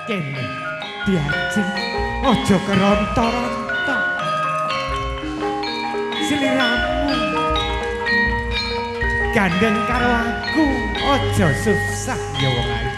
Kene diajeng aja keronto-ronto. Sliramu gandeng karo aku aja susah ya wong ayu.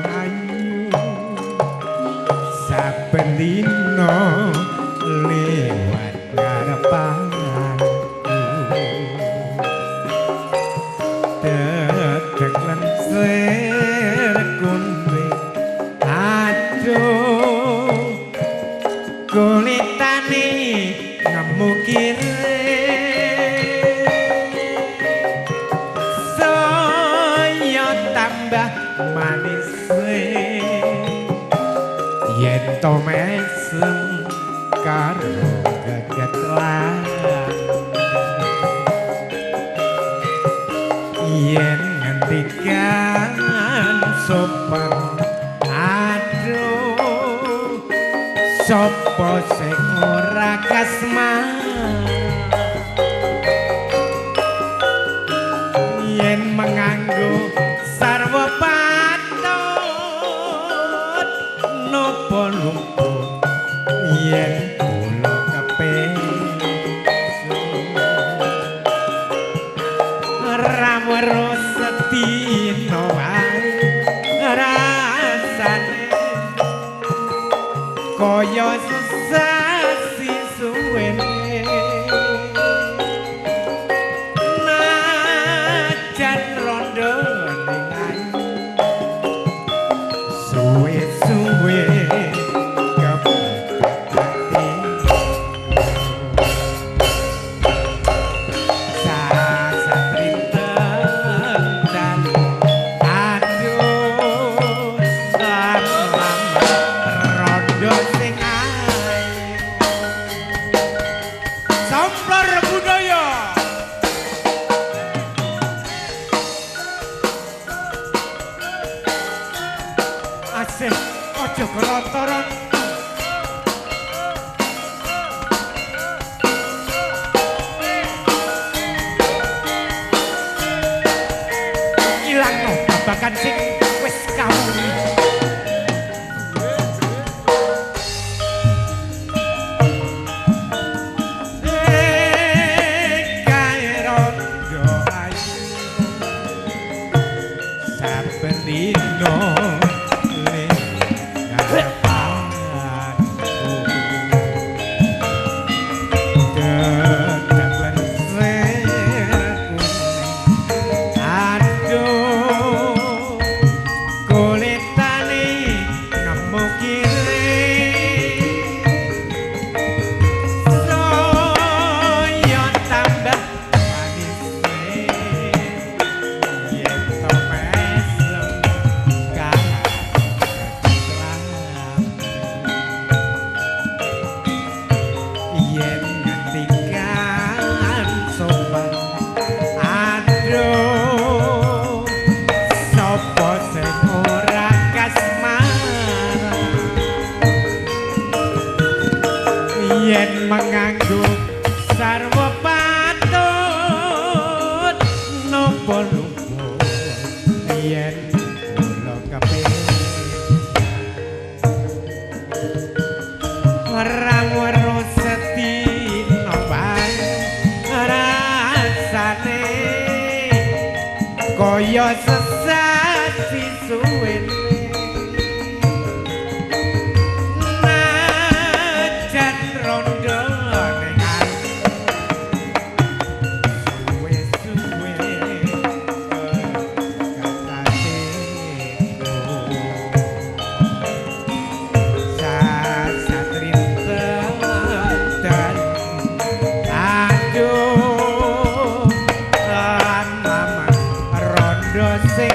Ayu saben dina lewat ngarepanku dedeg lenser kuning aduh kulitane ngemu kire saya tambah manis yen to mesem karo geget lan yen ngendikan sopan aduh sapa sing ora kasman yen menganggo sarwa patut nopo lumpur yen kula kepeso ora weruh sedina wae rasane kaya sesasi suwene najan rondo ning ayu suwe-suwe kepethuk sasatrinten dalu aduh lan lama rondo sing ayu. Samplar budaya asih aja keronto-ronto. Ilangno babagan sing wis kawuni. Kae rondo ayu saben dina yen menganggo sarwa patut napa lumpur yen kula kepingin ora weruh sedina wae rasane kaya sesasi suwene najan rondo ning ayu suwe-suwe katateku sasatrinten dalu aduh lan lama rondo sing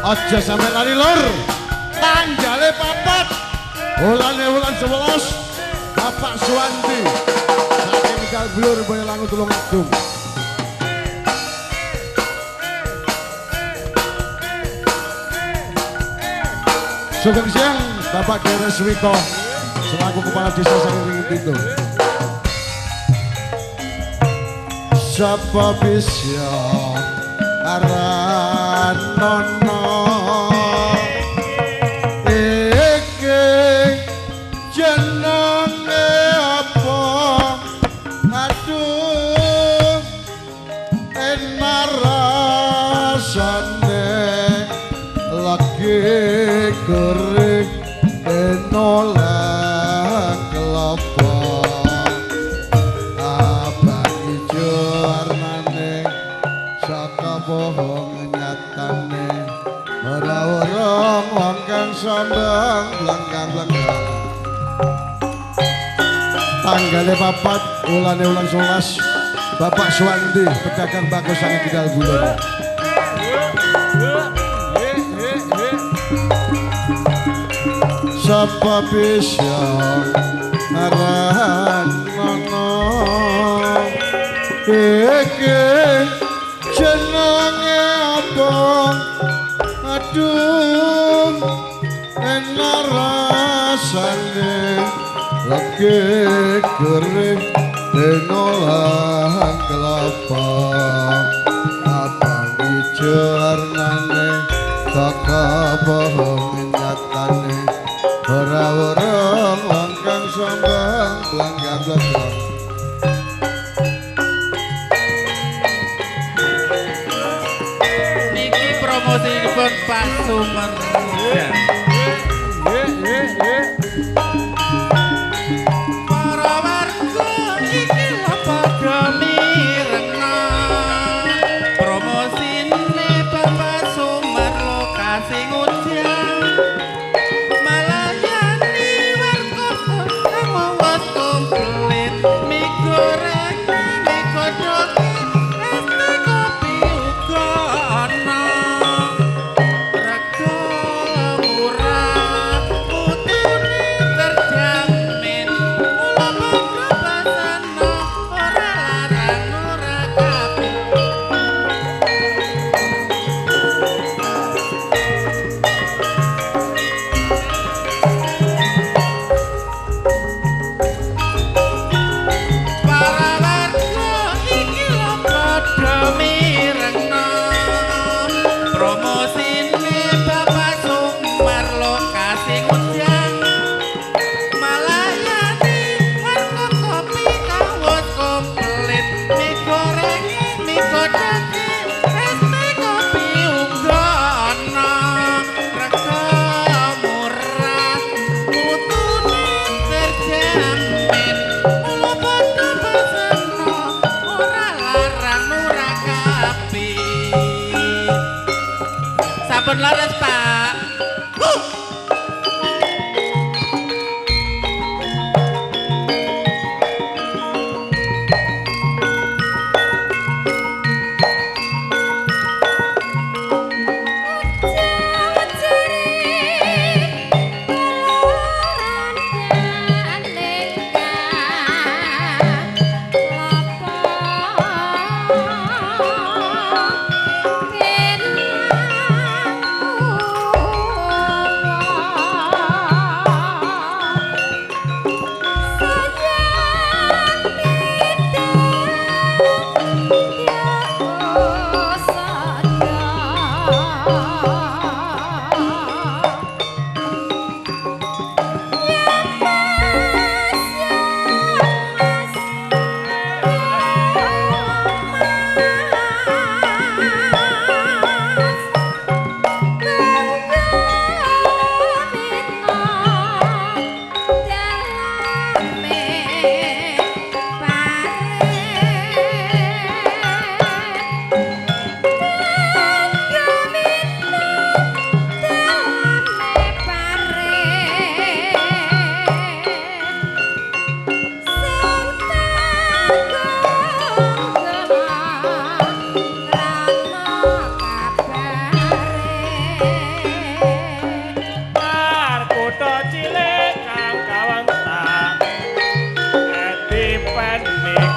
Aja sampe lali lur. Tanggale 4 wulane wulan 11 Bapak Suwanti saking Tegal Blur Boyolangu Tulungagung. Sugeng siang Bapak Deres Wiko selaku Kepala Desa saking Ringinpitu. Sapa bisa aranono iki jenenge apa, aduh enak rasane lagi goreng enolang kelapa abang ijo warnane saka bohong nyatane ora ora wong kang sombong blangkang-blangkang. Tanggale 4 wulane wulan 11 Bapak Suwanti pedagang bakso saking Kidal Bulan. Sapa bisa aranono iki jenenge apa, aduh enak rasane lagi goreng denolang kelapa abang ijo warnane saka bohong nyatane ora ora wong kang sombong blangkang-blangkang. Niki promosinipun Pak Sumerjan. Para warga iki lho padha mirengna promosine Bapak Sumer lokasi Ngujang malayani warga kang wis komplit mie goreng mie godhog es teh kopi uga ana rega murah.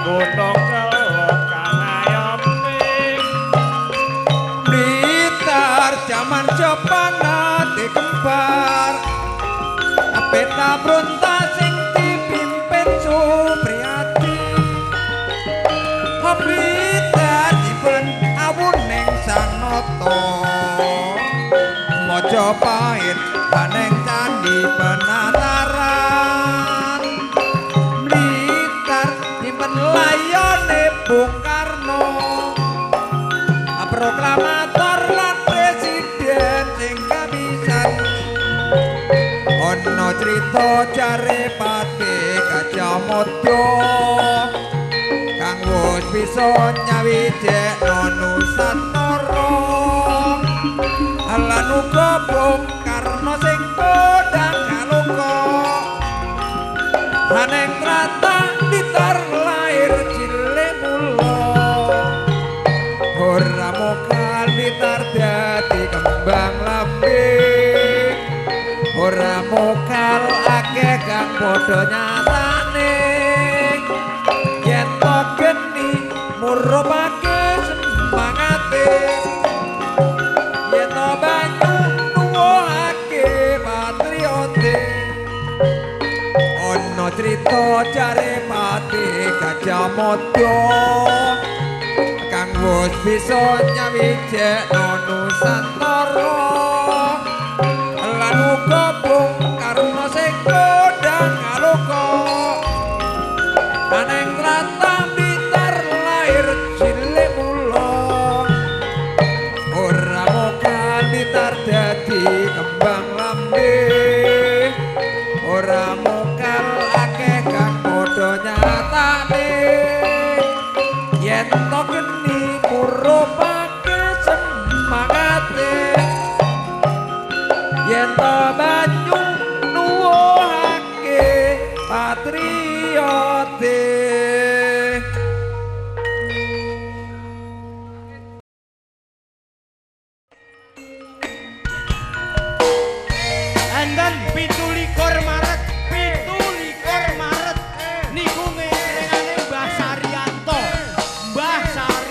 Gunung Kelok kang ayomi. Blitar jaman Jepang nate kembar, peta berontak sing dipimpin Supriyadi. Blitar nyimpen awuning sanoto, Majapahit aneng candi Penataran. Blitar nyimpen layone Bung Karno, proklamator lan presiden sing kapisan. Ana crita jare Patih Gajah Mada kang wis bisa nyawijekno Nusantara. Lan uga Bung Karno sing kondang kaloka, aneng tlatah Blitar lair cilik mula. Ora mokal Blitar dadi kembang lambe, ora mokal akeh kang padha nyatane. Yen to geni murupake semangate, yen to banyu nuwuhake patriote. Ana crita jare Patih Gajah Mada kang wis bisa nyawijekno Nusantara. Lan uga Bung Karno sing kondang kaloka, aneng tlatah Blitar lair cilik mula. Ora mokal Blitar dadi kembang lambe, ora mokal akeh kang padha nyatane. Yen to geni murupake semangate, yen to banyu nuwuhake patriote. Enten 27 Maret, 27 Maret niku ngerengane Mbah Saryanto. Mbah Saryanto.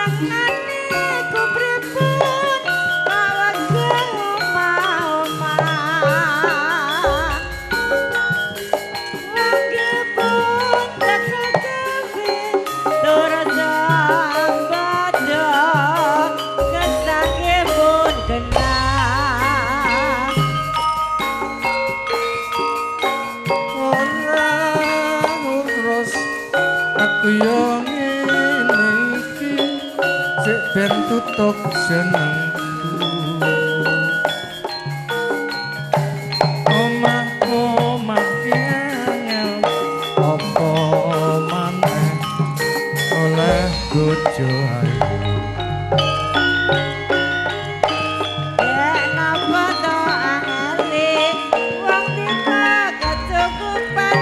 Senengane ku pripun awake omah-omah. Wangge pun tekel gawe tur sambada kesake pun genah. Ora ngurus aku yo ngene iki sik ben tutuk jenengku. Omah-omah ki angel apa maneh oleh bojo ayu. Dek napa to angele wong dika kecukupan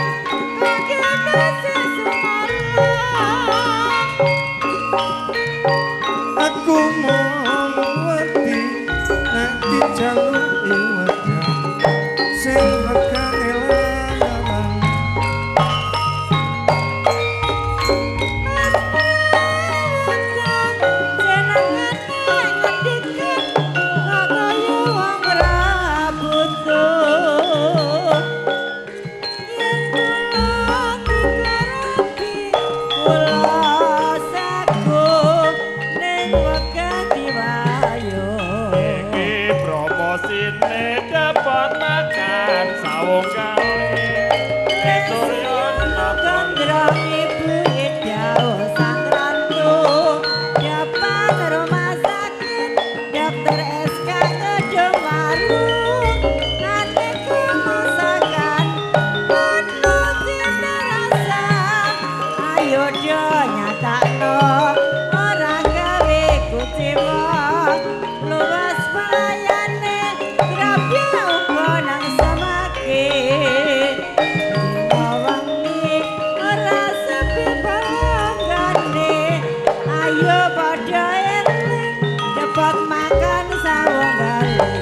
kok kene sik sumarang. Aku mung wedi nek dijaluki wedang sing regane larang. Senengane ngendikan kok kaya wong ra butuh. Yen kula dikarepi kula saguh ning wegah diwayo. Iki promosine dapat makan sawung kali. Suryono Gondrong Ibu Idao Sang Ratu depan rumah sakit Dokter SK Kedung Waru aneka masakan penuh cita rasa. Ayo do nyatakno ora gawe kuciwa luas pelayane grabya uga nang semake. Wengi ora sepi pelanggane ayo padha eling cepet makan sawung bali.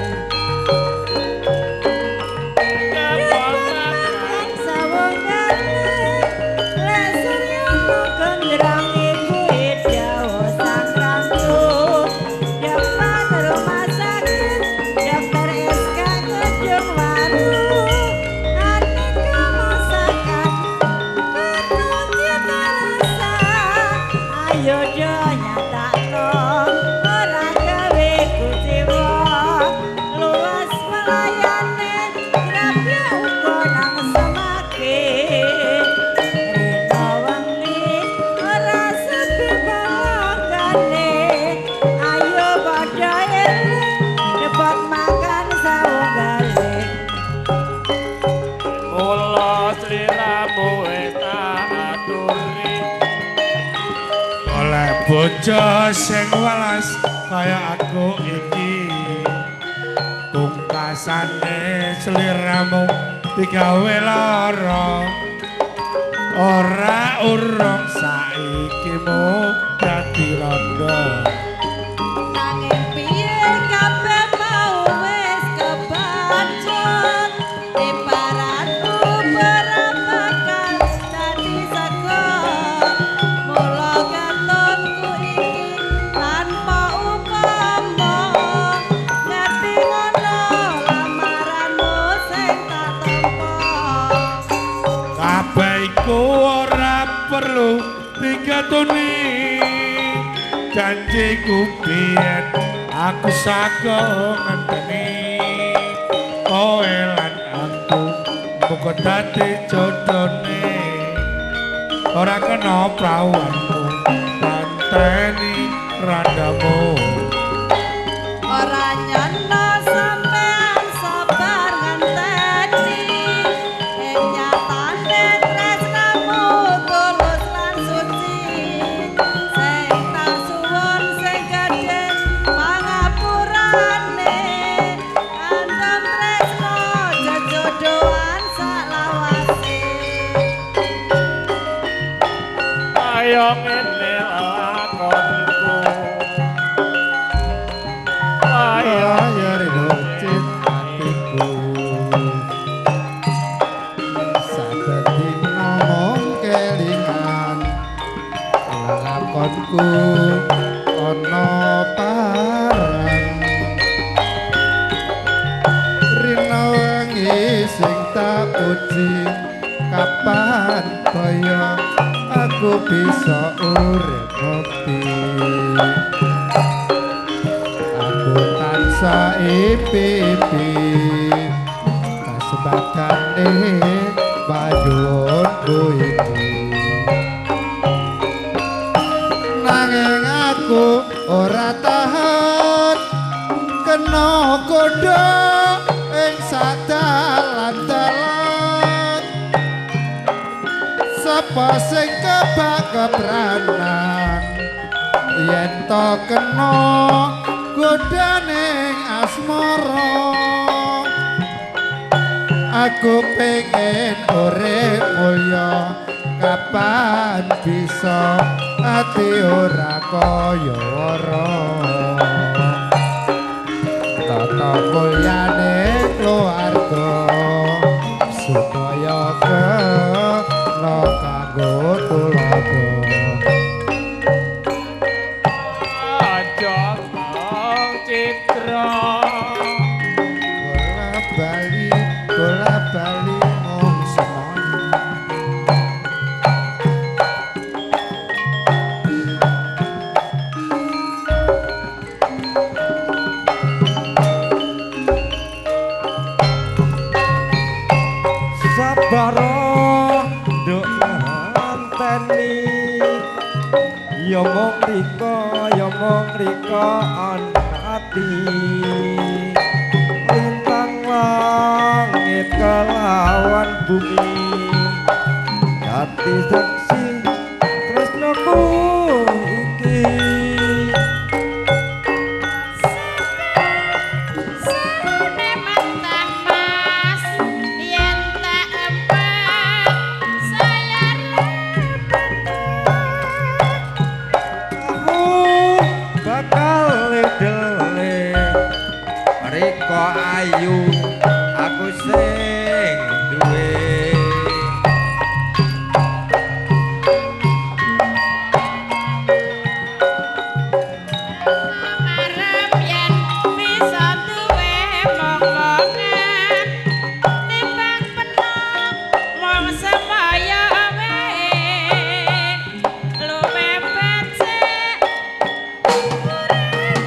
Dapat Makan sawung bali. Lek Suryono Gondrong Ibu Idao Sang Ratu depan rumah sakit Dokter SK Kedung Waru aneka masakan penuh cita rasa. Ayo do nyatakno ora gawe kuciwa luas pelayane grabya uga nang semake. Rina wengi ora sepi pelanggane ayo padha eling cepet makan sawung gale. Mula sliramu wis tak aturi. Oleh bojo sing welas kaya aku iki pungkasane sliramu digawe lara. Ora urung saiki mu dadi londo. Nanging piye kabeh mau wis kebacut ibaratku berapakal dadi sego. Mula katonku iki tanpa upama ngerti ngono lamaranmu sing tak tampa. Kabeh iku ora perlu digatuni janjiku biyen aku sago ngenteni kowe lan aku muga dadi jodone. Ora kena prawanmu panteni randamu. Ora nyono sampean sabar ngenteni ing nyatane tresnamu tulus lan suci. Sing tak suwun sing gedhe pangapurane andhem tresno jejodohan saklawase. Ayo ngene lakonku. Ayo Ayo rinocit atiku saben dina mung kelingan lakonku. ana parang. Rina wengi sing tak puji, kapan kaya aku bisa urip ngopi. Aku tansah impi-impi kasembadane panyuwunku iki. Nanging aku ora tahan kena godha ing sadalan-dalan. Sapa sing kebak kepranan yen to kena godhaning asmara. Aku pengen urip mulya, kapan bisa ati ora kaya ora. Tata mulyane keluarga supaya kena kanggo tuladha. Aja mong citra Bola bali, bola bali mung semono. Sabar nduk nganteni, ya mung rika, ya mung rika ana ati. Lintang langit kelawan bumi dadi saksi tresnoku iki. Serune mantan mas yen tak empat saya Aku bakal dele rika ayu aku sing duwe. Marem yen bisa duwe mong-mongan timbang penuh mong semaya wae luwe becik urip.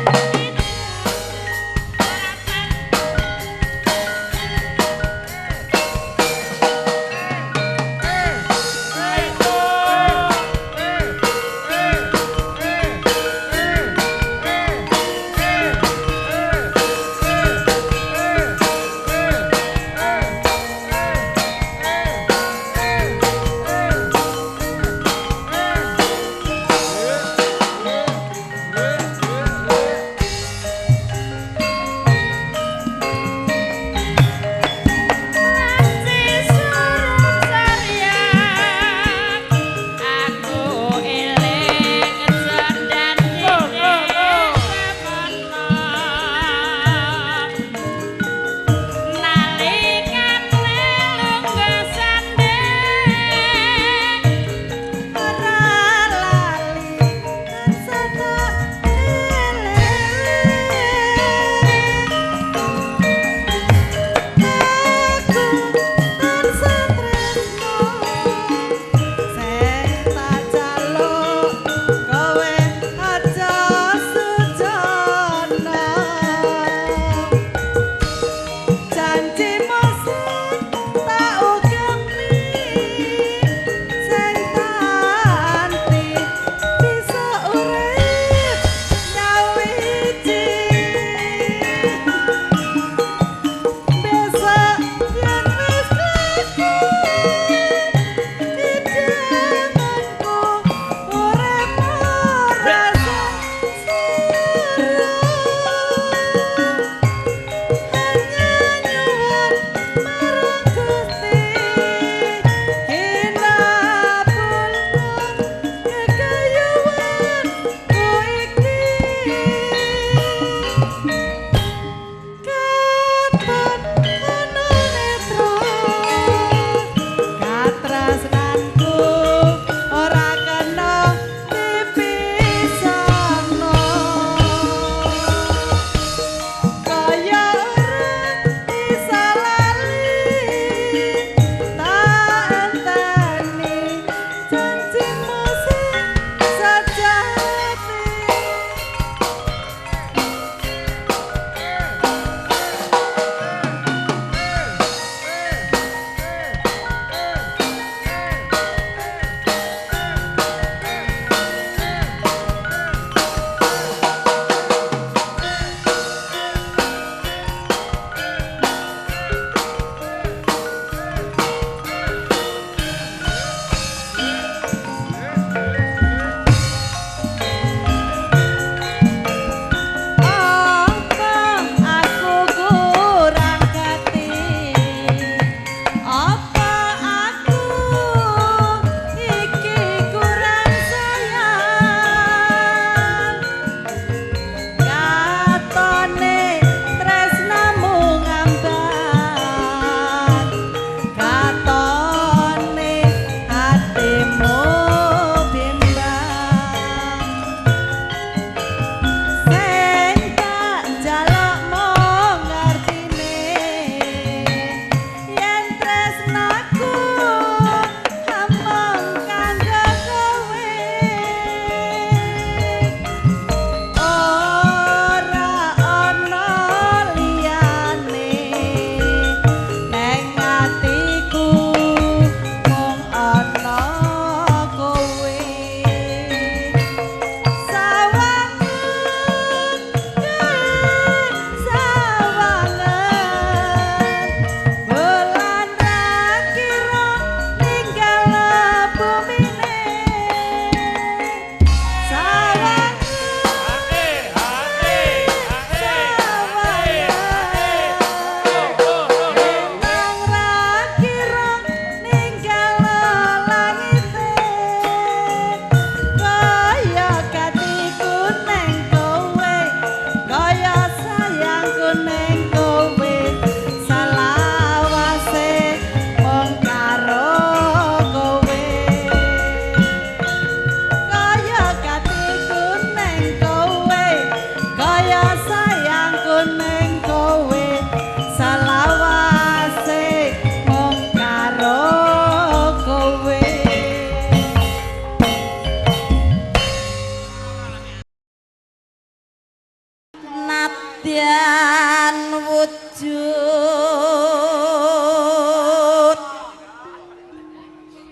Senadyan wujud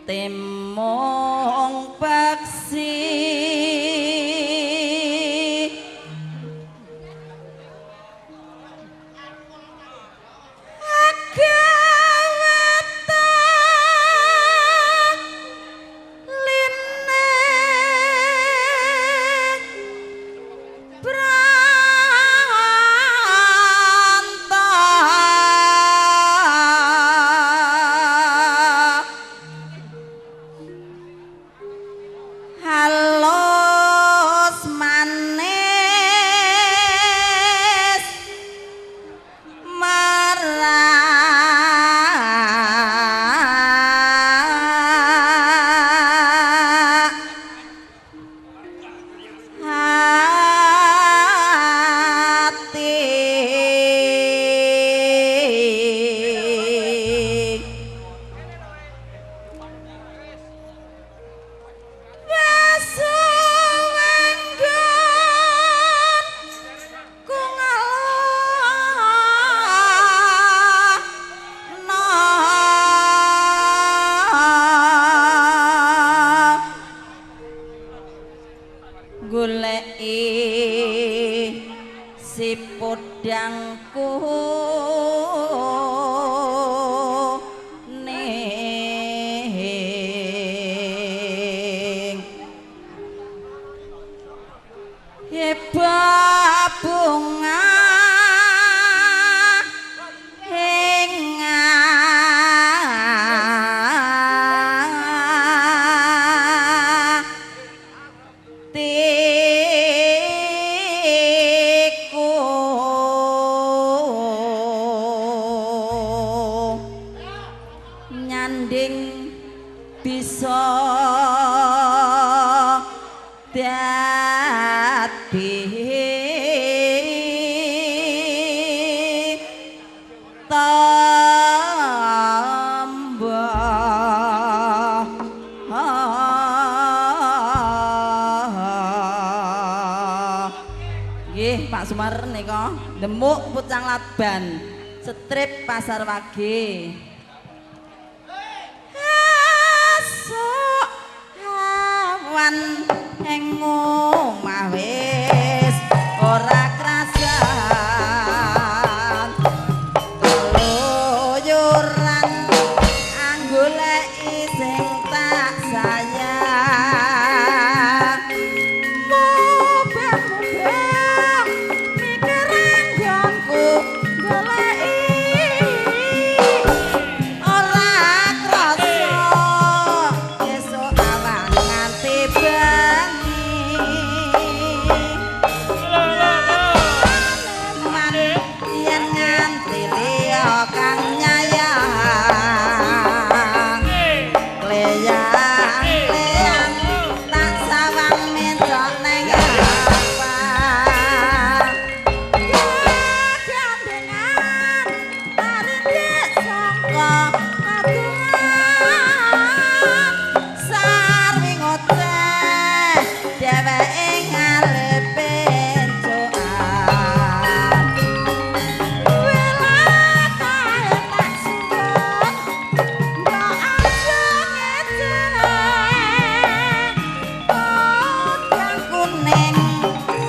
temong paksi agawatan line pranta halus manis marak hati Wasuwanggon ku ngalahno goleki si podangku ning heba bunga ing atiku nyanding bisa dadi tamba. Nggih Pak Sumar nika demuk Pucang Laban strip Pasar Wage. Esuk awan ing omah wis ora krasan keluyuran anggoleki sing tak sayang mubeng-mubeng mikir anggonku goleki ora krasa esuk awan nganti bengi man yen nganti liya kang nyayang kleyang kleyang tak sawang mencok neng apa gandengan arindek sangka kagungan sarwi ngoceh dheweke ngalih pencokan welakae tak suwun mbok aja ngecene podang kuning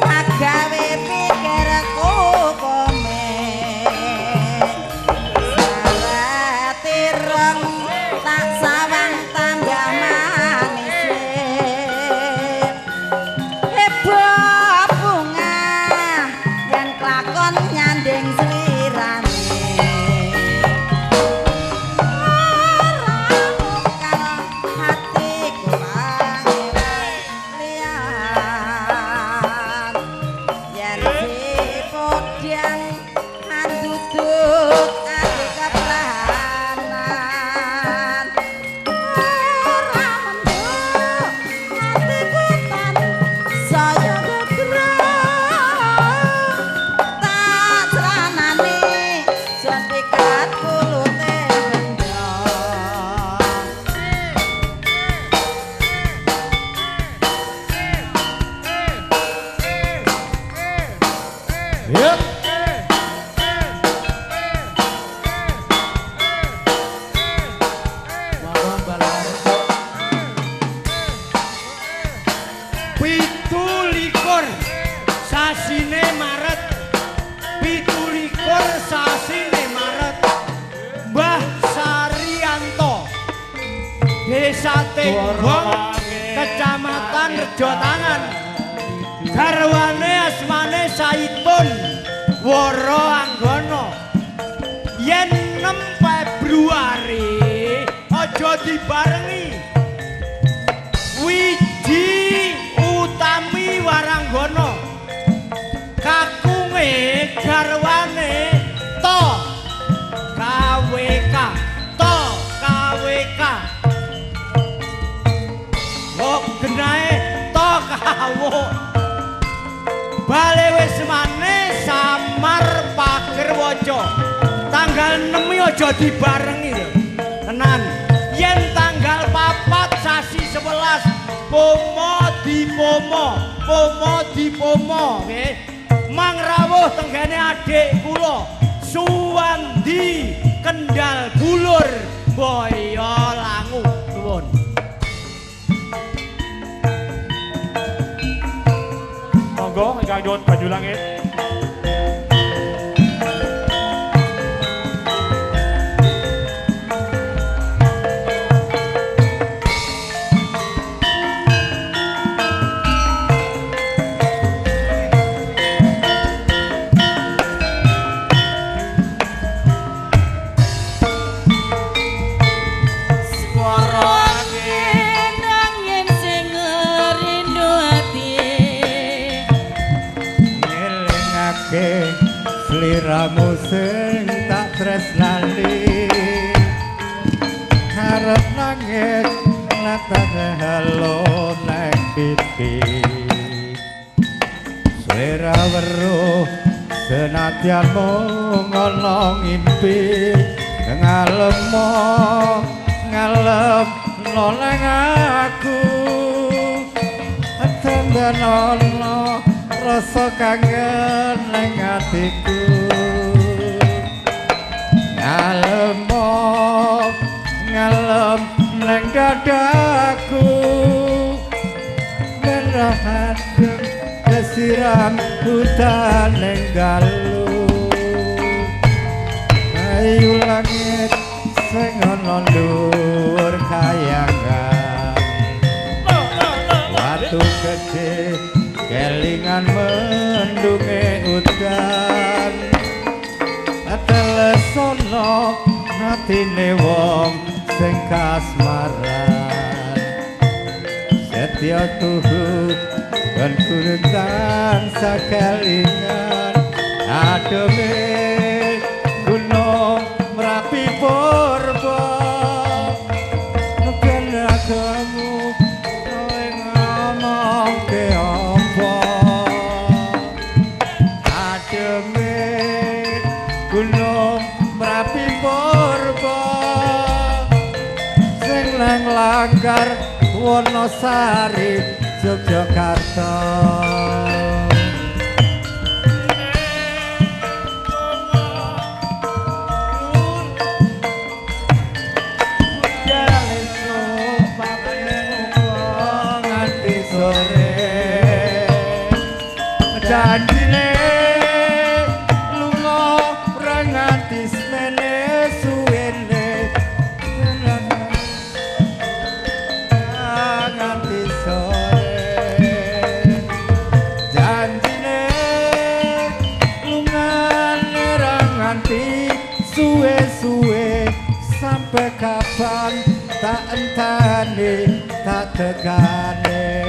agawe pikirku komen salat ireng tak sawang tambah manis heboh bunga yen kelakon nyanding slirane ora mungkal hatiku pangeran liyan yen si podang anduduk ati kepranan ora menduk hatiku tan saya gegrek tak ceranane jentikat kulute bendong. Yep. Tenggong, Kecamatan Rejotangan. Garwane asmane Saitun Woro Anggono. Yen 6 Februari aja dibarengi Wiji Utami Waranggono. Kakunge garwane To KWK, To KWK. Kok genahe To Kawuk. Bale wismane Samar Pagerwojo. Tanggal 6 aja dibarengi lho. Tenan. Yen tanggal 4 sasi 11 Pomo dipomo, pomo dipomo nggih. Mang rawuh tenggene adik kula Suwandi Kendal Bulur Boyolangu. Nuwun. Monggo ingkang nyuwun banyu langit. Sliramu sing tak tresnani arep nangis latane halo nang pipi slira weruh senadyan mung ana ngimpi ngalem ngalem nang aku temben ana rasa kangen nang atiku ngalem ngalem nang dadaku merah adem kesiram hutan nang dalu ayu langit sing ana dhuwur kayangan watu gedhe kelingan mendunge udan telesono atine wong sing kasmaran setya tuhu ben kudu tansah kelingan ademe gunung Merapi purba ben agemu kowe ngomongke apa ademe gunung Merapi purba sing nang langgar Wonosari Yogyakarta. Janjine lunga ora nganti semene suwene nganti sore janjine lunga ora nganti suwe-suwe sampai kapan tak entani tak tegane.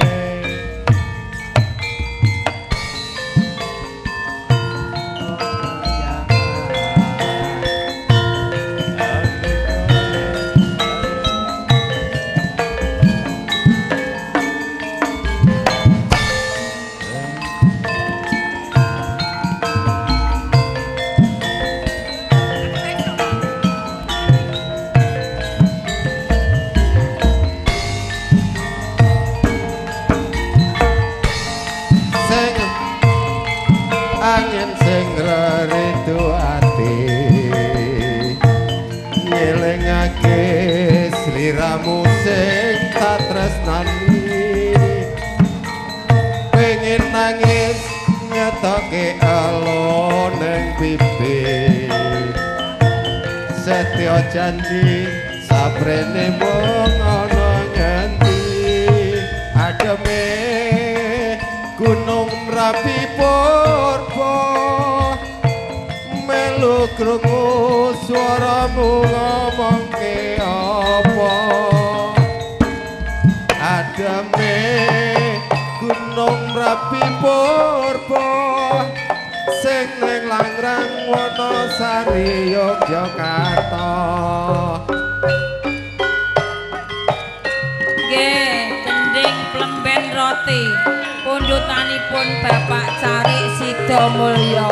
Angin sing reridu ati ngelingake sliramu sing tak tresnani pengen nangis ngetoke elo ning pipi setya janji saprene mung ana. Gunung Merapi Purba melu krungu swaramu ngomongke apa ademe Gunung Merapi Purba sing ning Langrang Wonosari Yogyakarta. Nggih, gending plemben roti pundutanipun Bapak Carik Sidomulyo.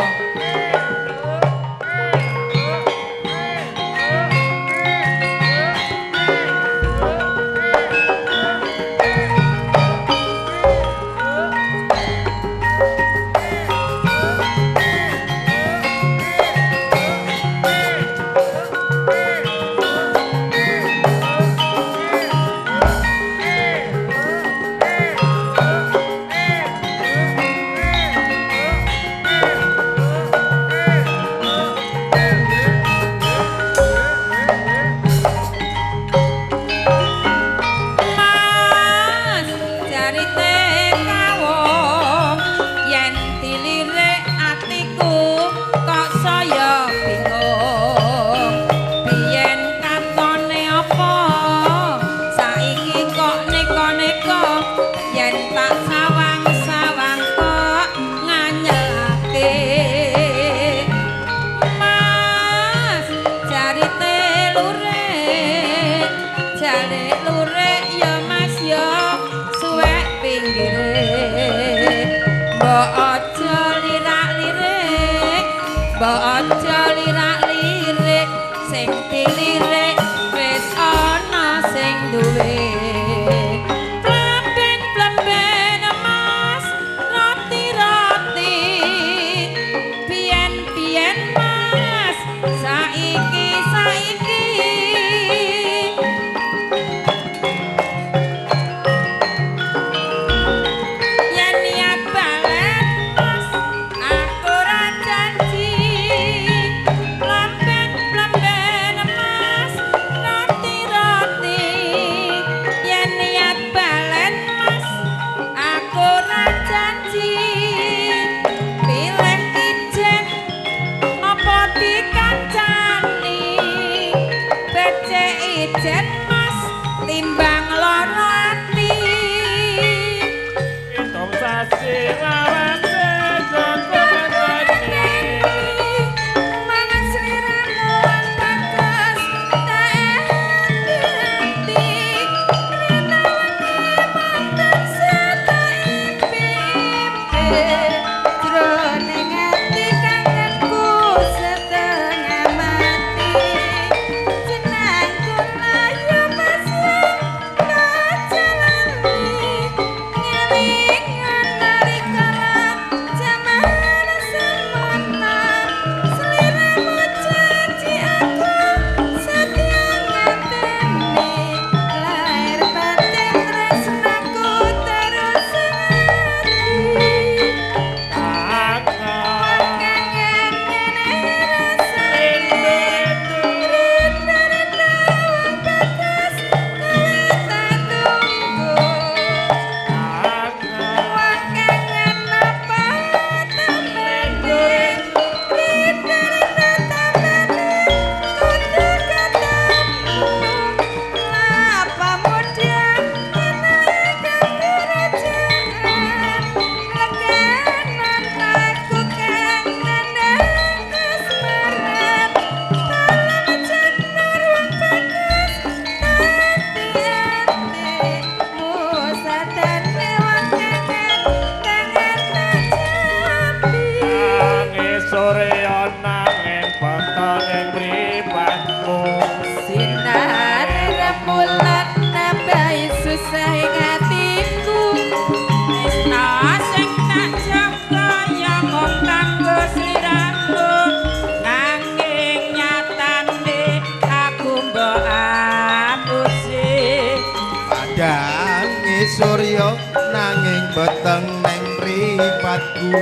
Surya nanging beteng neng mripatku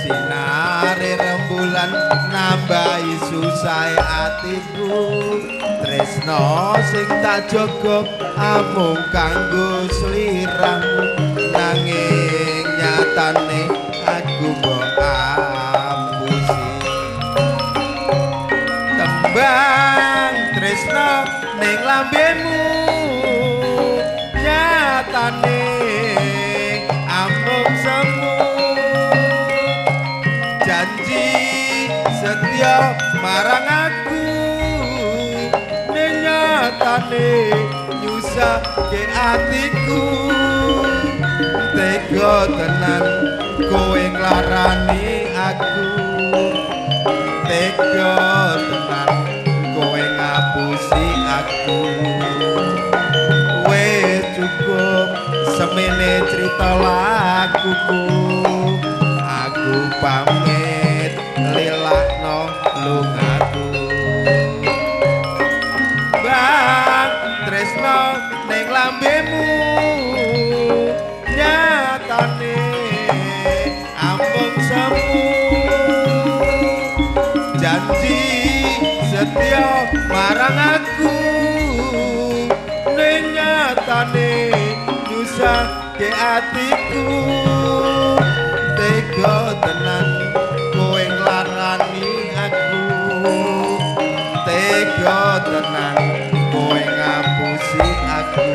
sinare rembulan nambahi susahe atiku tresno sing tak jaga amung kanggo sliramu nanging nyatane Nyatane aku mbok apusi. Tembang tresno ning lambemu nyatane amung semu. Janji setia marang aku ning nyatane nyusahke atiku. Tega tenan kowe nglarani aku, tega tenan kowe ngapusi aku. Wis cukup semene crita lakuku, aku pamit lelakno lungaku. Bang tresno ning lambemu nyatane amung semu. Janji setia marang aku ning nyatane nyusahke atiku. Tega tenan kowe nglarani aku, tega tenan kowe ngapusi aku.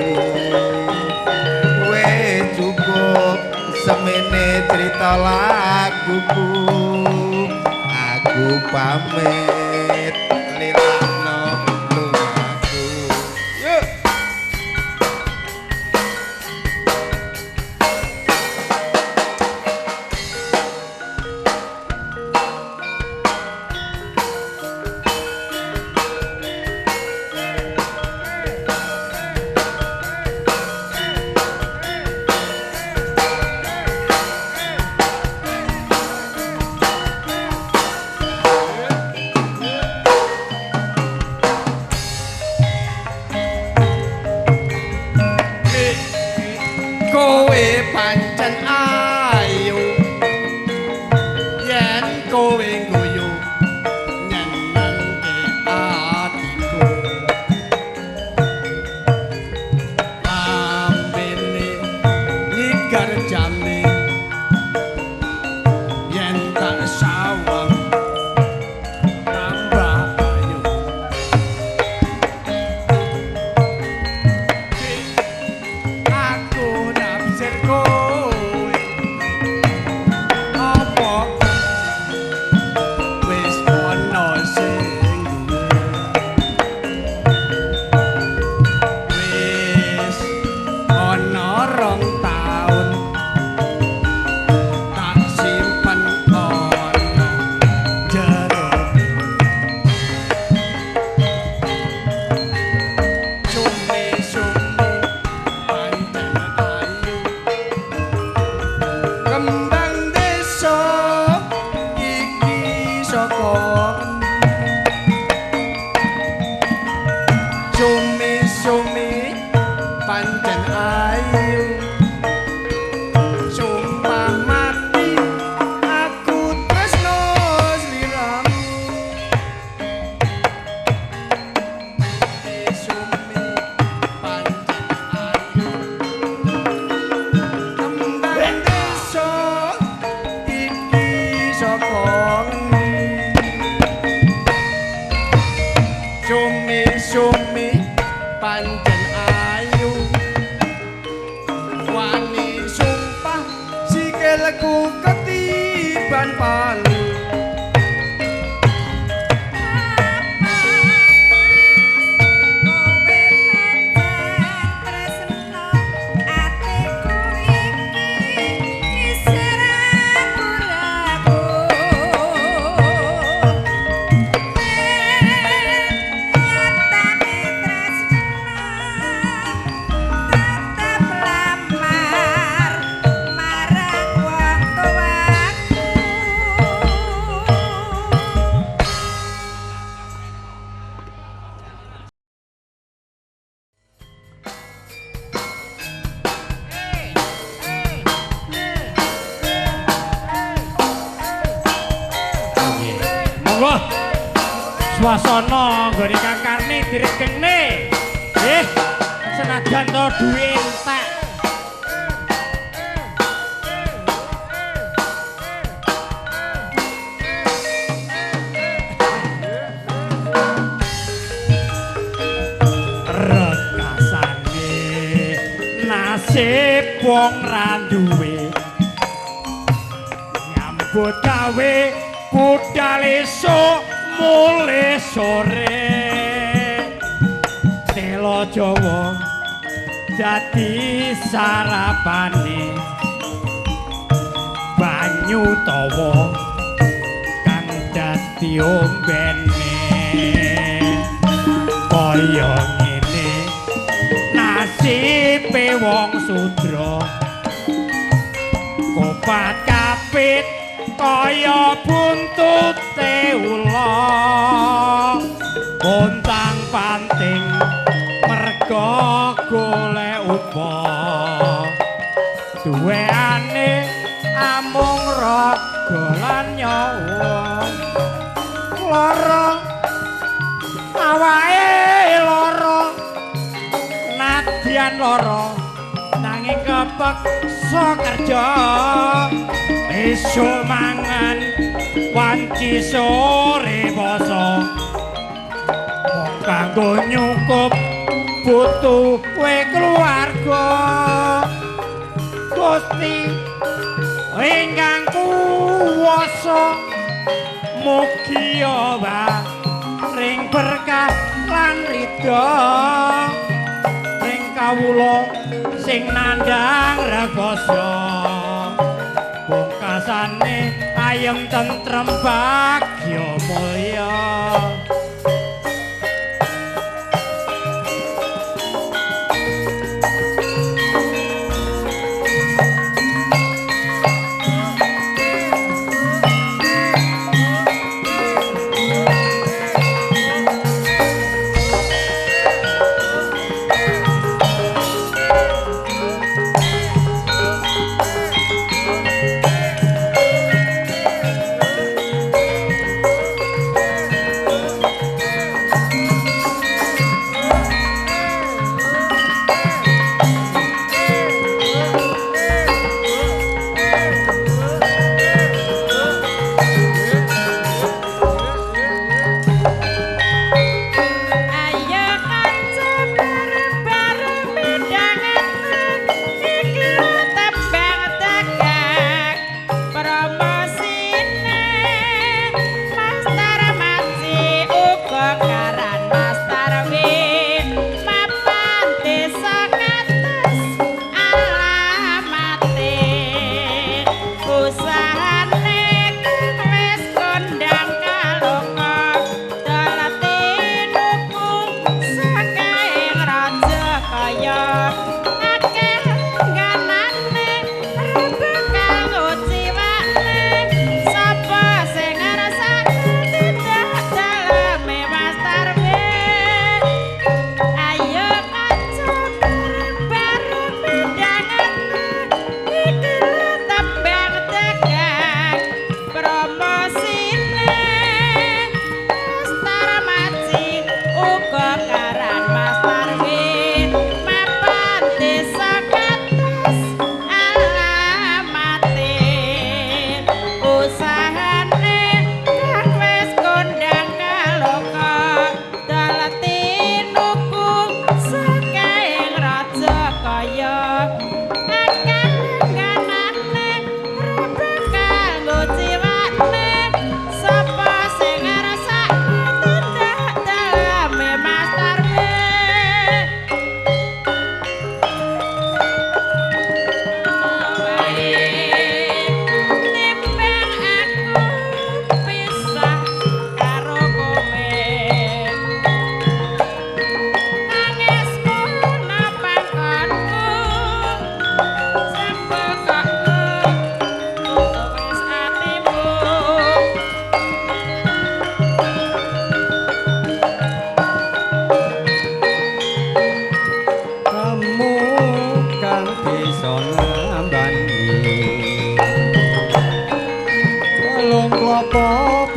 Wis cukup semene crita lakuku, aku pamit lilakno lungaku. Yuk. Kowe pancen ayu yen kowe guyu nyenengke atiku. Lambene nyigar jame yen tak sawang tambah ayu. Aku nafsir kowe apa wis ana sing duwe, wis ana 2 taun tak simpen ana jero. Sumi-sumi pancen ayu kembang desa iki saka endi? Sumi-sumi pancen ayu sumpah mati aku tresno sliramu. Sumi pancen ayu kembang desa iki saka ngendi? Sumi-sumi pancen ayu wani sumpah sikilku ketiban palu. Kowe pancen tresno atiku iki isih ragu-ragu. Nyatane tresno tetep lamar marang wong tuaku. Monggo. Swasana nggone Kang Karni diregengne. Senajan to duwe entek. Nasib wong ra duwe nyambut gawe budal esuk mulih sore. Telo Jawa dadi sarapane, banyu tawa kang dadi ombene. Kaya ngene nasibe wong sudra, kopat kapit kaya buntute ula, pontang panting merga golek upah. Duweane amung raga lan nyawa, lara awake lara nadyan lara nanging kepeksa kerja. Esuk mangan wanci sore poso, mung kanggo nyukup butuhe keluarga. Gusti ingkang kuwasa mugi ring berkah lan ridha ring kawula sing nandhang rekoso. Pungkasane ayem tentrem bagya mulya.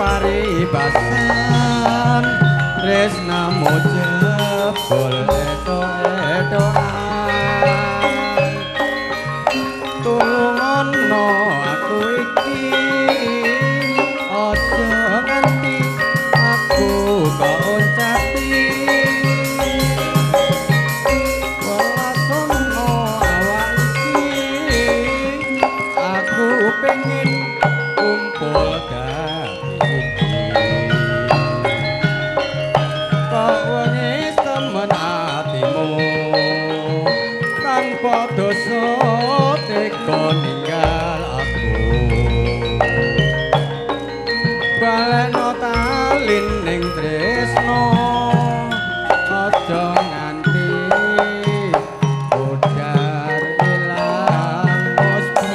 Paribasan tresnamu jebul eto-etoan, tulungono aku iki aja nganti aku kooncati. Welasono awak tresno aja nganti budar ilang puspa.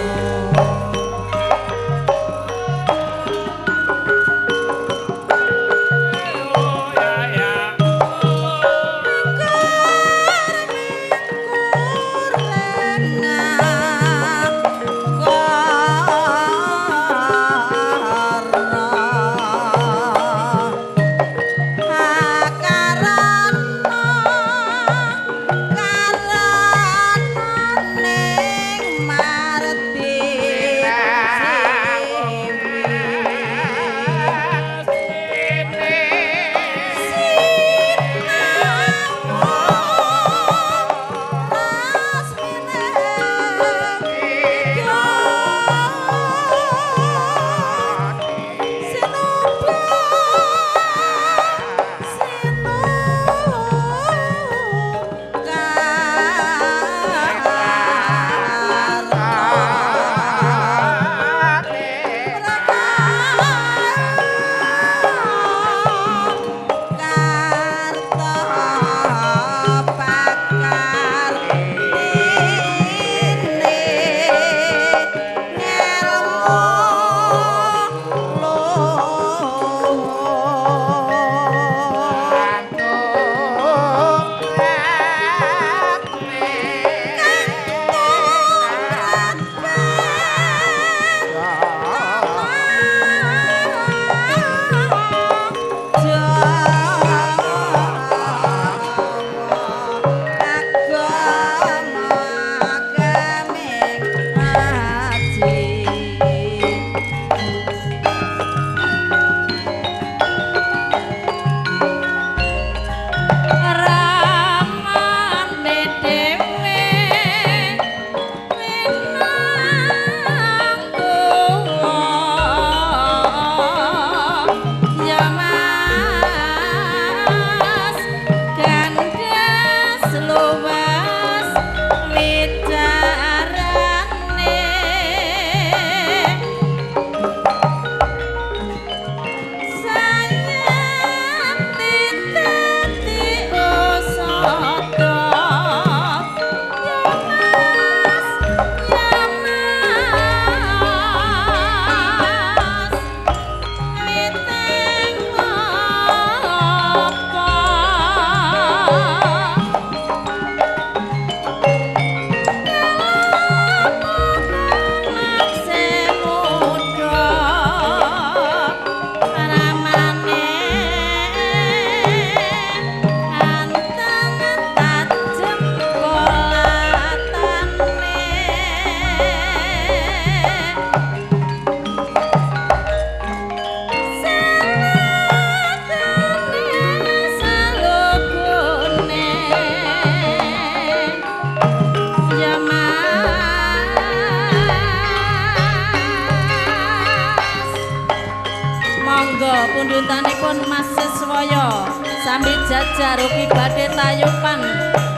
Pundhutanipun Mas Siswaya sami jajar ugi badhe tayupan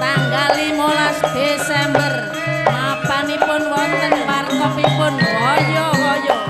tanggal 15 Desember mapanipun wonten warkopipun Woyo-woyo.